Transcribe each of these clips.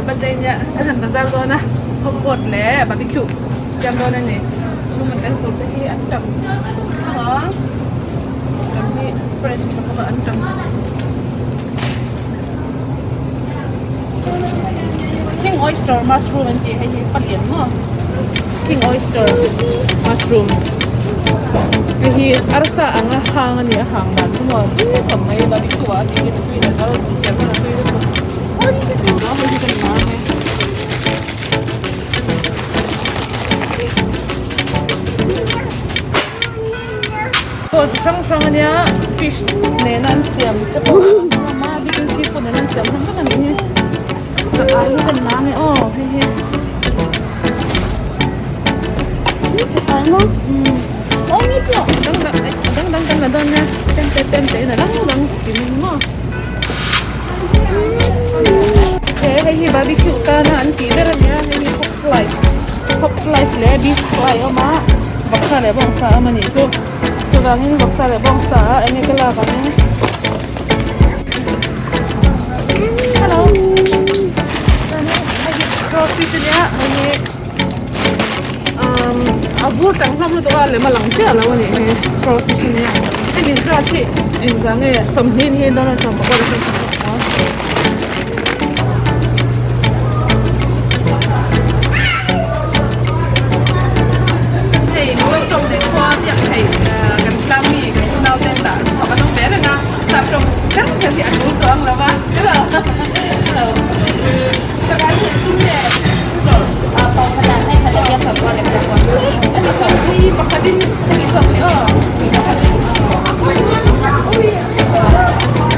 birthday nia kan han bazar dawn a hot pot leh barbecue siam dawn a ni chhung an tel tur te hi an tam a tam hi fresh tha bawk a an tam king oyster mushroom an tih hei hi palian maw king oyster mushroom hei hi arsa anga hang a ni a hang dan chu maw tui khawp mai barbecue ah a tih hi tui la zo tui chiah pawn a tui lutuk hei hi kan mam e. Chaw chi hrang hrang ania fish nena an siam te pawh a awm a bikin seafood nena an siam hlawm vek anih hi chak ah hi kan mang e aw hei hi dang dang dang dang kan la dawn nia chemte chemte in a dang dang kim in maw he hei hi barbecue tana an tih ber ania hei hi hot slice hot slice leh beef fry a awm a vawksa leh bawngsa a awm anih chu chuvangin vawksa leh bawngsa ah enge ka lak ang hello hei hi crawfish ania hei hi umm a vur tang hlawm lutuk a lem a lang chiah lo anih hi crawfish ania hemi zat hi engzah nge 20 ni hi dawn a 10 leh 16. Hei Mizo tawng leh khua biak theih kan tlang mi kan unau te tah chhuak an awm ve reng a, sap tawng kher kher hi a tul chuang lo va, hello hello Saka hi engtin nge Hei pakhatin hei sawm leh aw.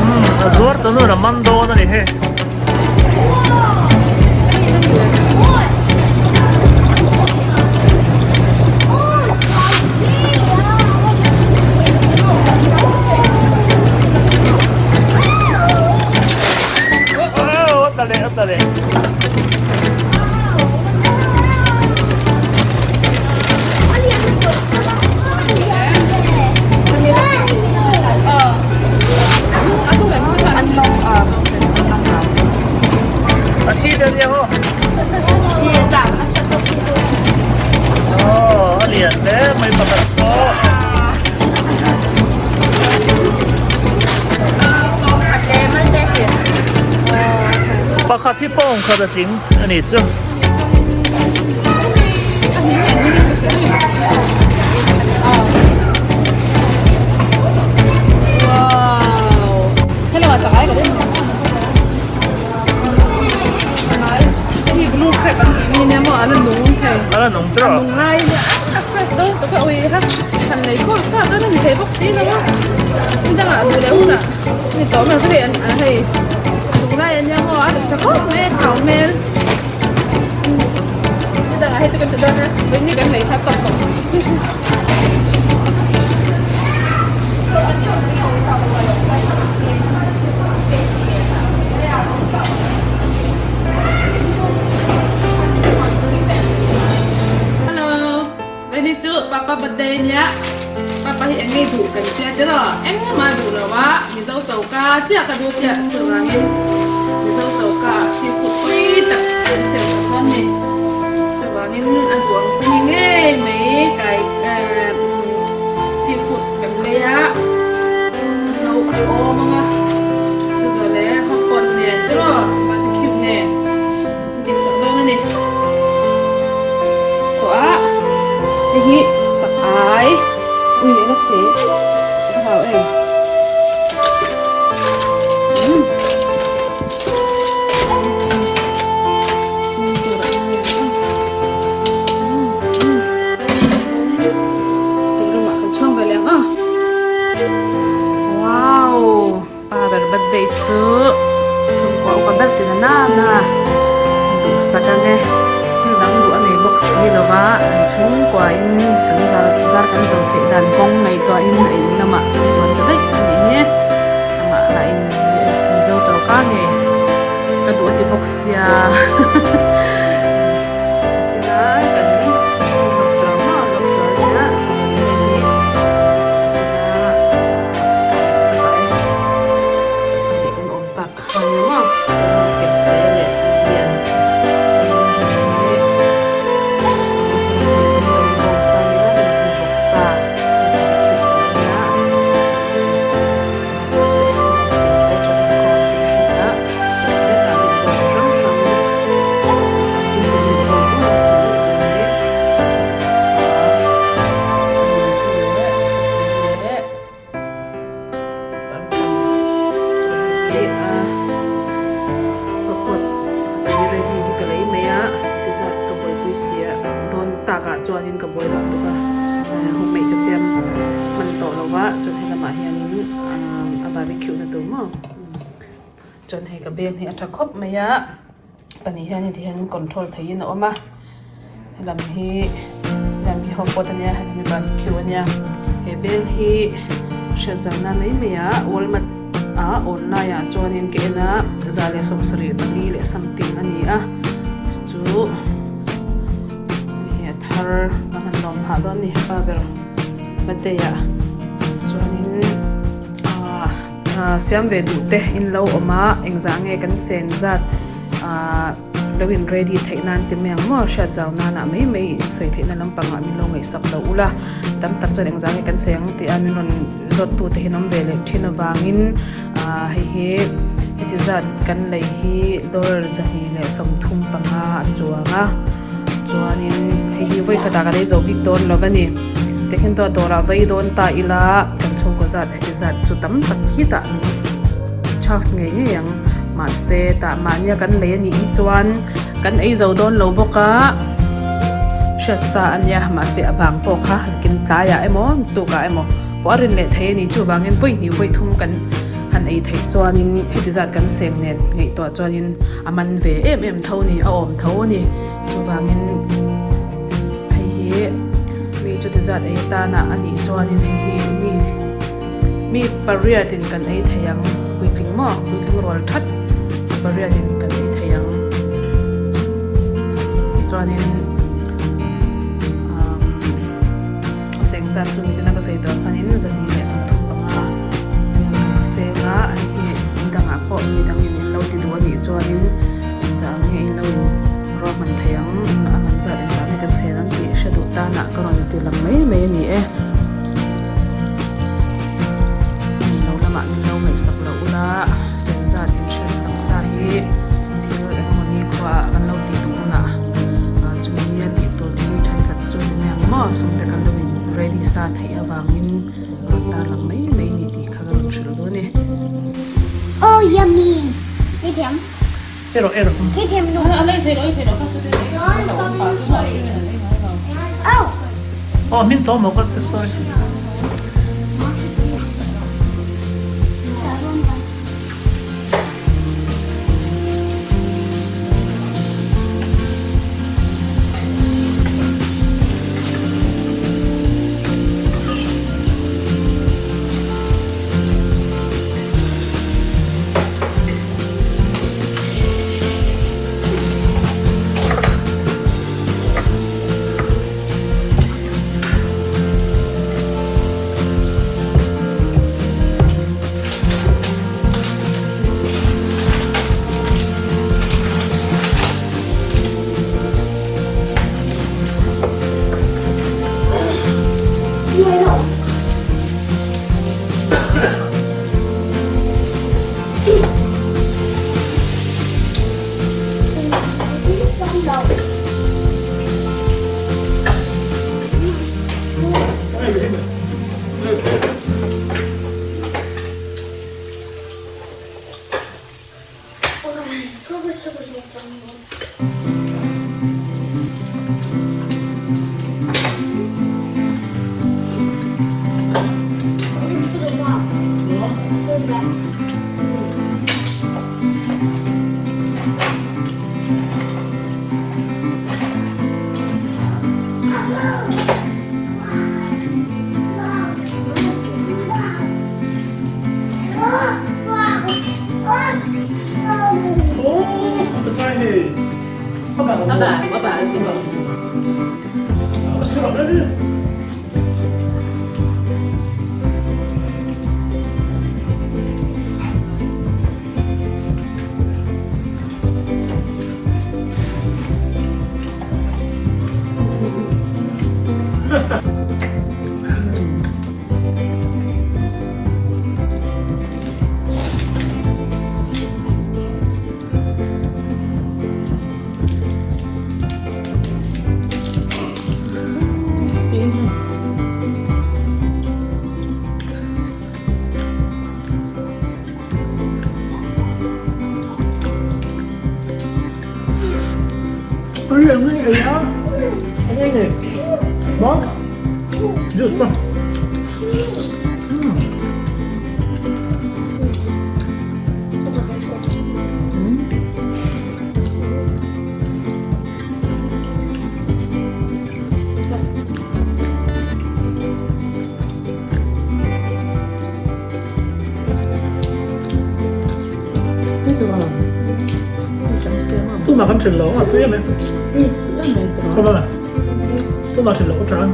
Umm a zuar ta nun a man dawn a ni hei. Aw a tla leh a tla leh. A thi ta nia aw. Aw a lian hle mai pakhat saw. Pakhat hi pawng khat a tling a ni chu. A la nung tawh. Hello, Veni chu papa birthday ania papa hi eng ngei duh kan tia tiraw engmah duh lo a Mizo choka chiah ka duh chiah chuvangin Mizo choka ah seafood pui tak kan siam sak dawn ni chuvangin a duh ang chi ngei mai kai eh seafood kan lei a no a awm ang a chuzawh leh hotpot nen tiraw barbecue nen an tih sak dawn a ni tawh a hei hi sak ai ui leh la che ka hlau em umm Wow pa ber birthday chu chhungkua upa ber tina nana duhsak ang e thil dang duh a nei bawk si lova an chhungkua in kan zar zar kan zo theih dan kawng ngaihtuah in a in lamah kan tuan ta daih a nih hi amah lah in mizo choka nge ka duh a ti bawk sia. Chulai kan lawksuar maw lawksuar nia hei hi chula chakai pahnih kan awm tak kha nia maw kep te leh lian. Hei hi ka lei mai a, ti zat ka buaipui si a, dawn takah chuanin ka buai dawn tuk a, homemade ka siam hman tawh lo va, chuan he lamah hianin a barbecue na tur maw chuan hei ka beng hi a tha khawp mai a, pahnih hian heti hian control theihin a awm a, helam hi helam hi hotpot ania helam hi barbecue ania he beng hi hriat zau nan mai mai a walmart ah online ah chuanin ka en a 174 leh something a ni a chu chu hei a thar kan han lawm phah dawn a ni pa ber birthday ah chuanin ah siam ve duh te in lo awm a engzah nge kan sen zat ah. Lo in ready theih nan ti mai ang maw? Hriat zau nanah mai mai in sawi theihna lampangah min lo ngaihsak lo ula, tam tak chuan engzah nge kan sawi ang tih a min rawn zawt tu te hi an awm ve leh thin avangin ah hei hi heti zat kan lei hi dollar 235 a chuang a, chuanin hei hi vawi khatah ka lei zo bik dawn lo a ni. Tikhin chu a dawrah vei dawn ta ila kan chhungkaw zat heti zat chu tam tak hi tah min charge ngei ngei ang. Mahse tah mahnia kan lei a nih hi chuan kan ei zo dawn lo bawk a, hriat sa a nia mahse a bang pawh kha kin tlaiah emaw tukah emaw pawh a rin leh thei a ni. Chuvangin vawi hnih vawi thum kan han ei theih chuanin heti zat kan seng nen ngaihtuah chuanin a man ve em em tho a ni, a awm tho a ni. Chuvangin hei hi mi chuti zat ei atana a nih chuanin hei hi mi mi pariatin kan ei thei ang puitling maw puitling rual that pariatin kan ei thei ang chuanin umm a seng zat chu michina ka sawi tur khanin 235 vel kan seng a an hi midangah pawh midangin in lo ti duh a nih chuanin. Engzah ang nge in lo in ruahman thei ang, a man zat engzah nge kan chhen ang tih hre duh tanah ka rawn ti lang mai mai a ni e. Min lo lamah min lo ngaihsak loh ula, sen zat in hriat sak sa hi thil engemaw ni khuaah kan lo tih duh hunah chumi nia tih tur thil thenkhat chu ni mai ang maw, sum te kan lo in ready sa theih avangin rawn tarlang mai mai a ni tih kha ka rawn hrilh dawn e. Oh yummy! Hei Erawh erawh. Aw hmin tawh maw ka ti sawi. Tui ang hi ei a, a ngei nei. Maw? Juice pa. Tuma kan thil lo a tui em em. Come on. Tuma thil lo tran.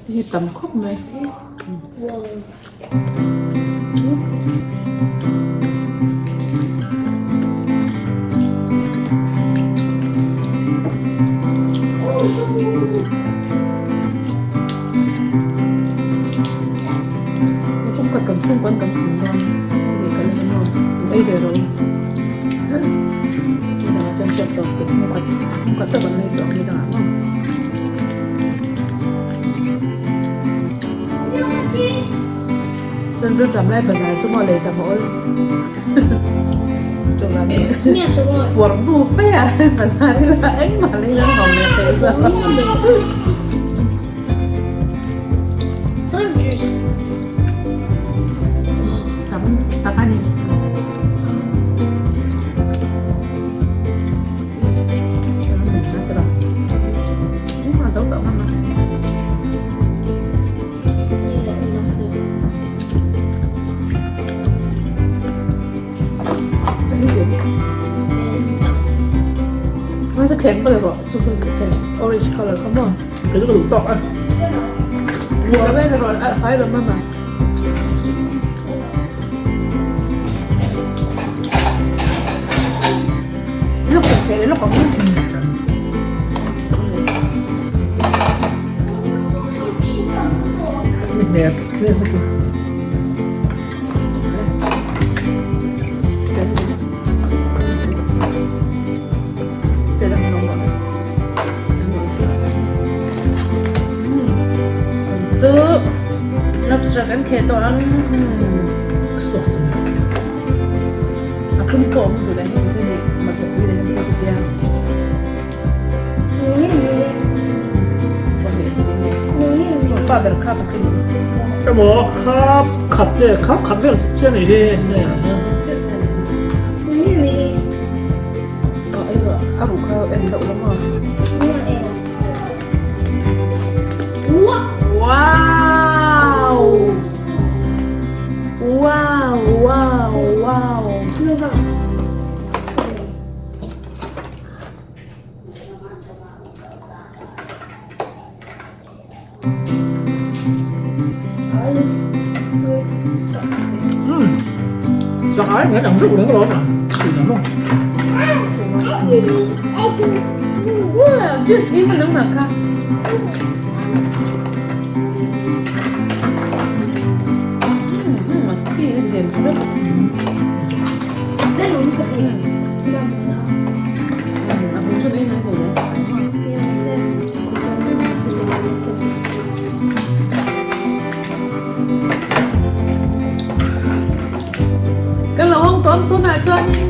Hi tam khawp mai. Kan chhungkawn kan kham dawn ni kan en maw ei ve rawh ni dangah chuan hriat tawp tur hmukhat hmukhat chauh kan nei tawh ang ni dangah maw. Chuan rilṭam lai bazar chu maw lei tam a awl puar hnu fe a bazar ila engmah lei lan lo leh thei zawk. Tam tak a ni. Orange color come on. Cái đó đủ tọt á. Phải rồi mama. Lúc còn lúc còn Nè, nè. Chu lobster kan kheh tawh ang Sauce tam a thlum pawh a awm duh leh hei chu hei hmasa pui leh hei pawh tia pa ber kha pakhin Emaw khap khat te khap khat vel chiah chiah a nih hi nge a ruh kha en deuh lam a. Wow! Wow! Wow! Wow! Sao ai nghe đằng rượu nữa rồi mà. Thì lắm không? Juice hi nang mah kha. Kan lo hawng tawm tunah chuanin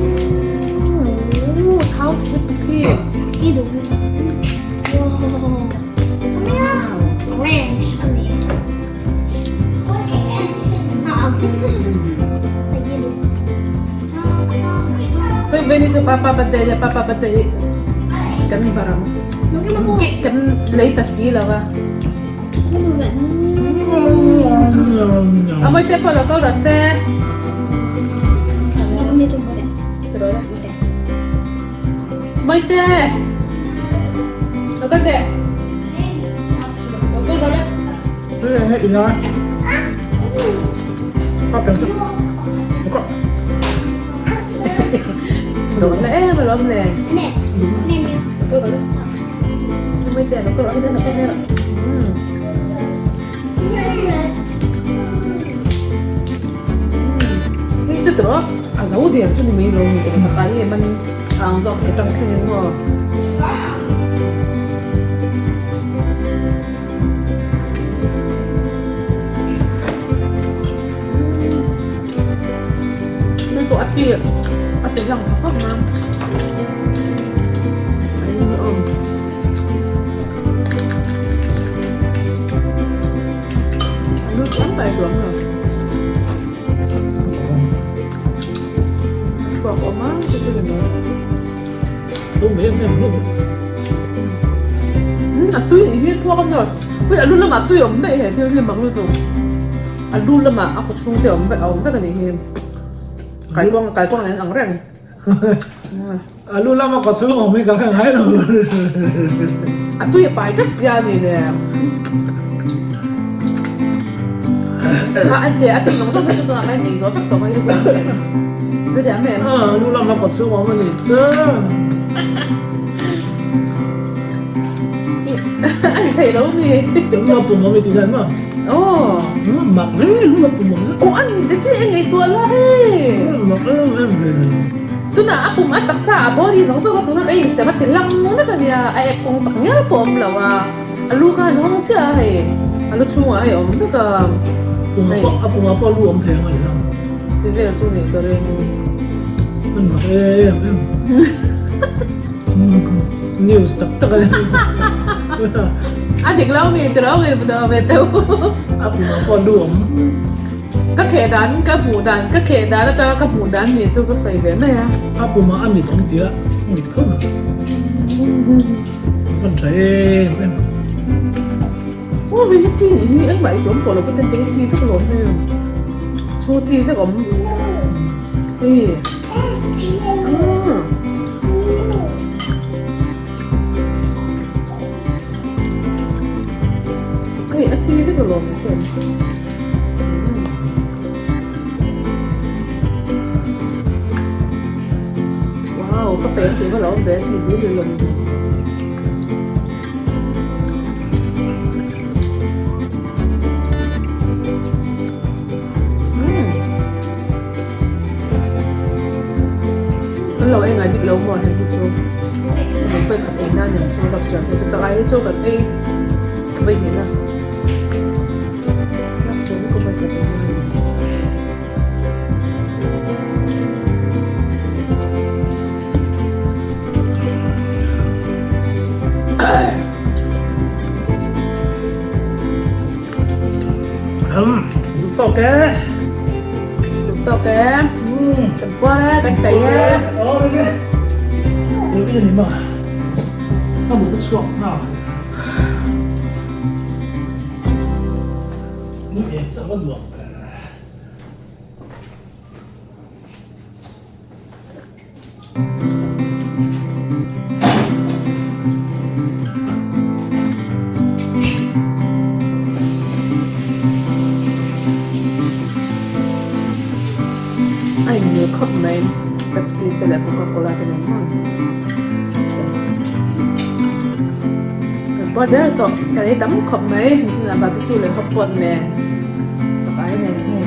thau thut khi. Hei veni chu papa birthday le papa birthday hi kan barang ki kan lei ta si lo va. A mawi te pawh lo kal rawh se. Mawi te lo kal teh lo kal rawh le. Dawh na em alawm le. Hei chu tawh a zo der chu ni mai lo ni tawh tak ai em a ni ang zawk te tang thleng in maw. Hei pawh a ti a ti lang tha khawp mai a in awm. A lu chu an pai duang lo. A thluak awm a chu chu ni mai. Lu mai em em lu. A tui nih hi thluak a nawr. Ui a lu lamah tui awm daih he thil hi mak lutuk. A lu lamah a kawchhung te awm vek a awm vek a nih hi. Kaikuang kaikuang nen ang reng. A lu lama kawchhung awm hi ka hre ngai lo. A tui a pai tlat sia a ni le. Kha an ti a ti zawng zawng kha chu tunah khan ei zawh vek tawh mai ka ti ang em. Ka ti ang em. A lu lama kawchhung awm a nih chuan. A ni thei lo mi. Lu a pum awm i ti hian maw? Aw. Mak hle lu a pum awm. Aw a ni te che e ngaihtuah la hei. Mak em em ve. Tunah a pum a taksa a body zawng zawng a tuna ka insiam a ti lang vek a nia a ek kawng tak ngial pawh a awm lo a a lu kha an hawng chiah a hei a lu chhungah hei a awm vek a hei a pumah pawh lu awm thei ang a ni ang ti vel chu nih ka ring an mak em em news tak tak a ni a dik lo mi ti lo mi ve teuh a pumah pawh lu awm. Ka kheh dan ka hmuh dan ka kheh dan atanga ka hmuh dan ni chu ka sawi ve mai a. A pumah a mit awm tih a mit khawp mai. Hman tha em em. Aw hei hi ti nih hi engmah ei tawm tawh lo ka ten te hi thi vek alawm hei. Chhu thi vek awm. Hei. Hei a thi vek alawm hei. Wow, ka peng tih va lo awm ve a tih bul leh lawm. Kan lo ei ngai bik lo maw hei hi chu. Kan pek khat ei nan em chu lak siam hi chu chak ai hi chu kan ei vawi hnih na. Duh tawk e. Duh tawk e. Kan puar e, kan tei e. Eng ni ma. A mut a chhuak nghal. Ni e chu a va nuam ber. A inmil khawp mai Pepsi te leh Coca Cola te nen maw. Kan puar der tawh kan ei tam khawp mai chunah barbecue leh hot pot nen chawk ai nen hei.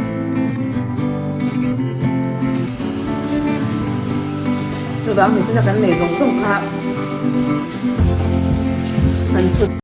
Chuvang ni chuna kan nei zawng zawng kha kan chhut.